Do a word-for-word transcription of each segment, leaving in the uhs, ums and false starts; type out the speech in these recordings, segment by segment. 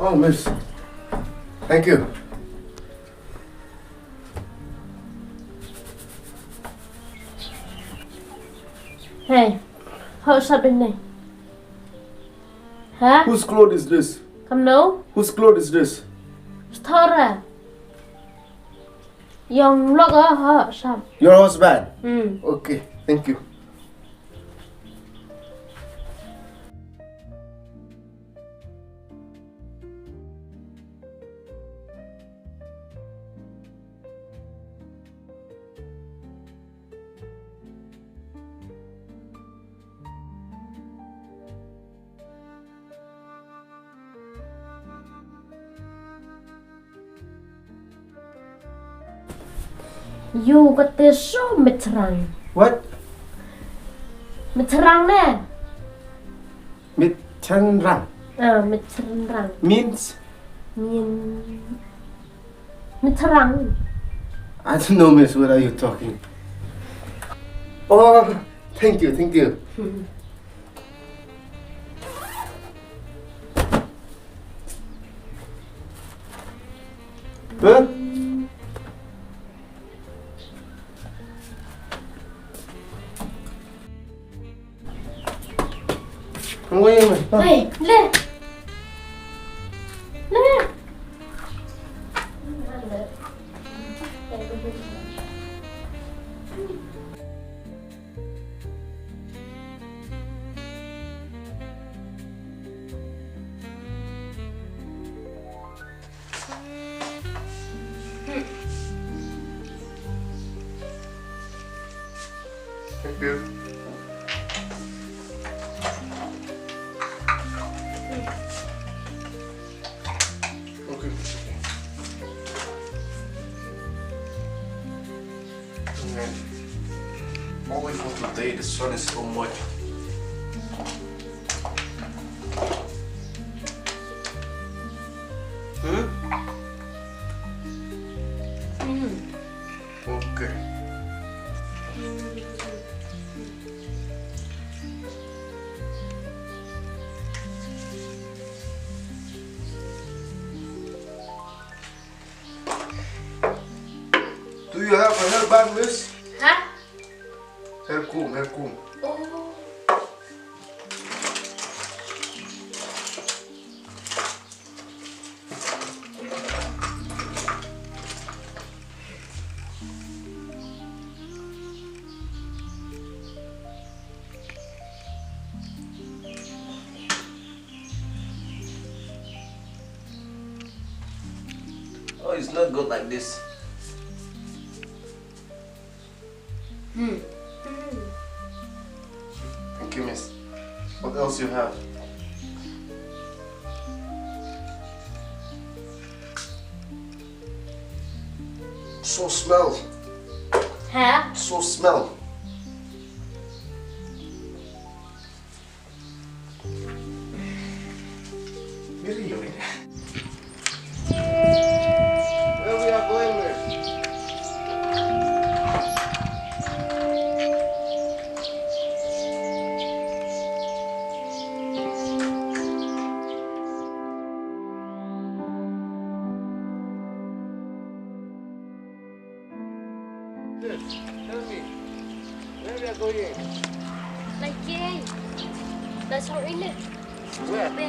Oh, miss. Thank you. Hey, hot sap in ne. Ha? Whose clothes is this? Kam no? Whose clothes is this? Stora. Yong logo hot sap. Your husband? Hmm. Okay, thank you. Ïoh kata shu mit thrang. What? Mit thrang ne? Mit thrang. Ah, mit thrang. Means? Min. Mit thrang. I don't know, miss. What are you talking? Oh, thank you, thank you. Hmm. Huh? Hei, le. Le. Thank you. Okay. Man, all I want today, the sun is so much. Hmm? Mm. Okay. Do you have a hair band, miss? Huh? Hair comb, hair comb. Oh. Oh, it's not good like this. Hmm. Thank you, miss. What else you have? So smell. Huh? So smell. Where we are going, man? Tell me, where we are going? Lagi. Dah sore ni. Where? Be.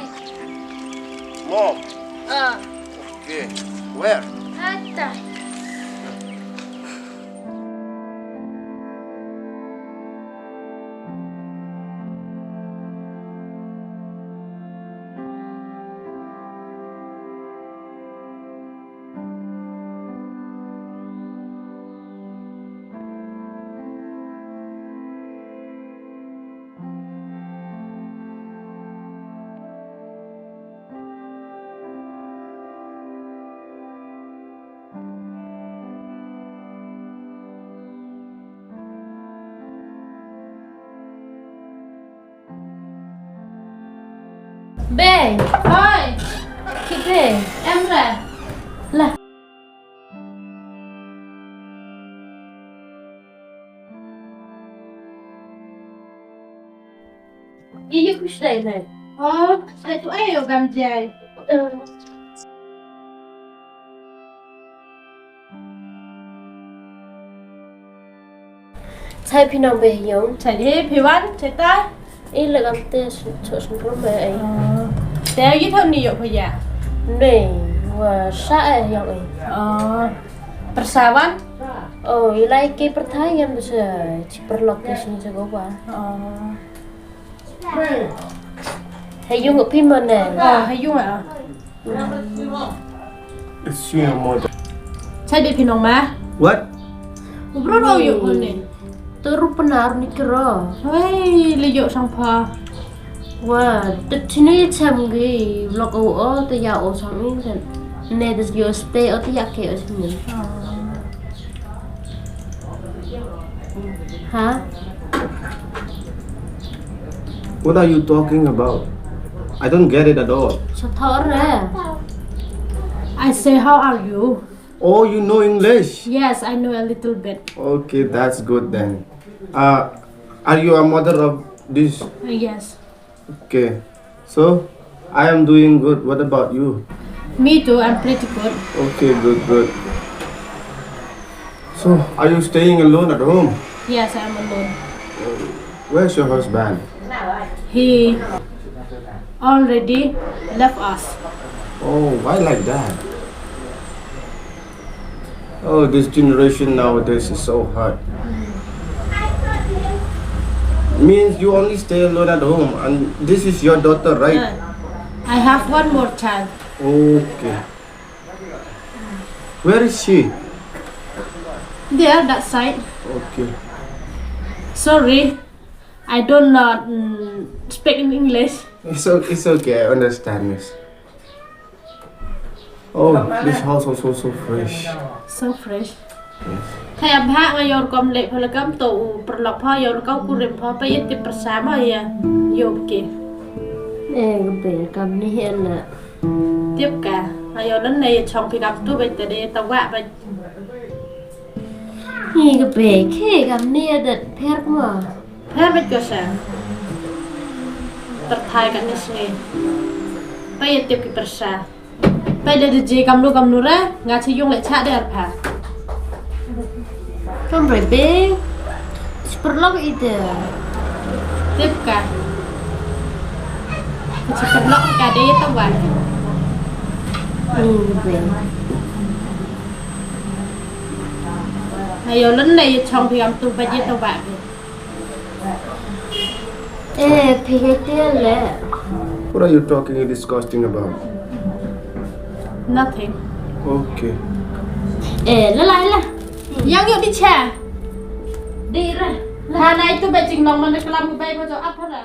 Mom. Ah. Okay. Where? Atas. Bei. Hoi. Ki bei. Em re. Lah. Ïa ïa kush dai nai. Oh, sai tu ai yo gam jai. Chai phi nang bei yong. Chai e phi wan, chai ta. I la gam te so so rum ai. Te ïa thon ni yo phi ya. Nei, wa sa ai yong ai. Oh. Persawan? Oh, i lai ke perthai yam sa chi perlok ke sini sa go ba. Oh. Hey yung phi man ne. Oh, hey yung ah. It's your mother. Chai de phi nong ma. What? U bro ro yung ne. Turu penar ni kero. Hei, le yok sang pha. Wa, te chini chem gi vlog o o te ya o sang ni kan. Ne des yo stay o te ya ke o sini. Ha? What are you talking about? I don't get it at all. Sa thor re. I say, how are you? Oh, you know English? Yes, I know a little bit. Okay, that's good then. Uh, are you a mother of this? Uh, yes. Okay. So, I am doing good. What about you? Me too, I'm pretty good. Okay, good, good. So, are you staying alone at home? Yes, I'm alone. Where's your husband? He already left us. Oh, why like that? Oh, this generation nowadays is so hard. Means you only stay alone at home, and this is your daughter, right? Uh, I have one more child. Okay. Where is she? There, that side. Okay. Sorry, I don't know, mm, speak in English. It's o-, it's okay, I understand this. Oh, this house also so fresh. So fresh. Yes. Thai abha nga yor kom le phalakam to u perlok pha yor kau kurim pha pa yet ti persama ya. Yo ke. Eh, ke be kam ni he la. Tip ka. Nga yor len ne chong pi kam tu ba te de ta wa ba. Ni ke be ke kam ni da per ma. Pher bad ko sa. Ter thai ka ni sngi. Pa ïa tip ki persa. Pa ïa da je kam lu kam lu re, nga chi yung le cha der pha. Kam re be. Chi perlok i de. Tip ka. Chi perlok ka de ta wa. Ni be. Na yo lon ne chong phi kam tu ba je ta wa. Eh, phi hei te le. What are you talking and discussing about? Nothing. Okay. Eh, la la la. Yang yuk di cha. Di ra. La na itu ba jing nong man klam bai ko jo apa ra.